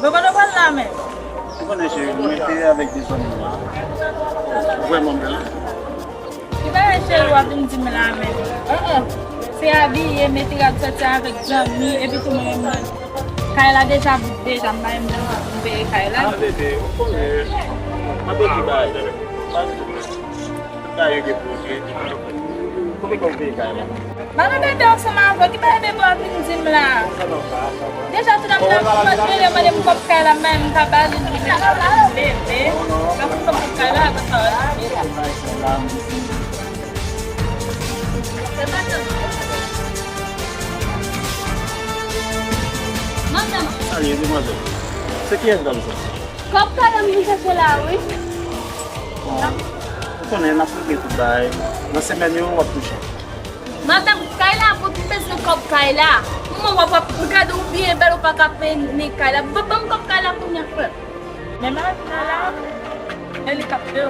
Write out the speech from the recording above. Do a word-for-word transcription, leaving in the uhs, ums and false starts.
Yo kote w pral la menm? Ou konnen cheri, mwen te avèk de zanmi m la. Vrèman bèl. Ki bagay cheri w ap vin di m la menm? An an. Se abiye, mete rad, sòti avèk zanmi, epi tou mwen menm kay la deja bout deja, m pa menm janm pou m peye kay la. Ah, bebe, ou konnen, m ap di bagay. Tout bagay yo gen pwoje. Kote kòb peye kay la? Mwen rete ansanm avè w, ki bagay bebe w ap vin di m la? Deja tout ap nan mande mande m kòb kay la, men m ka ba li li, men m ka ba li bebe. Mwen fout kòb kay la, konsa w ap vin. Madanm. Salye, demwazèl. Se kiyès dam sa? Kòb kay la m vin chèche la, wi. Bon, ou konnen, n ap regle tout bagay. Nan semèn yo, w ap touche. Madanm, kay la, pou m bezwen kòb kay la. Kouman w ap, w ap gade ou byen bèl, ou pa ka peye ni kay la. Ban, ban m kòb kay la kounye a, frè. Men madanm la, men li k ap peye w.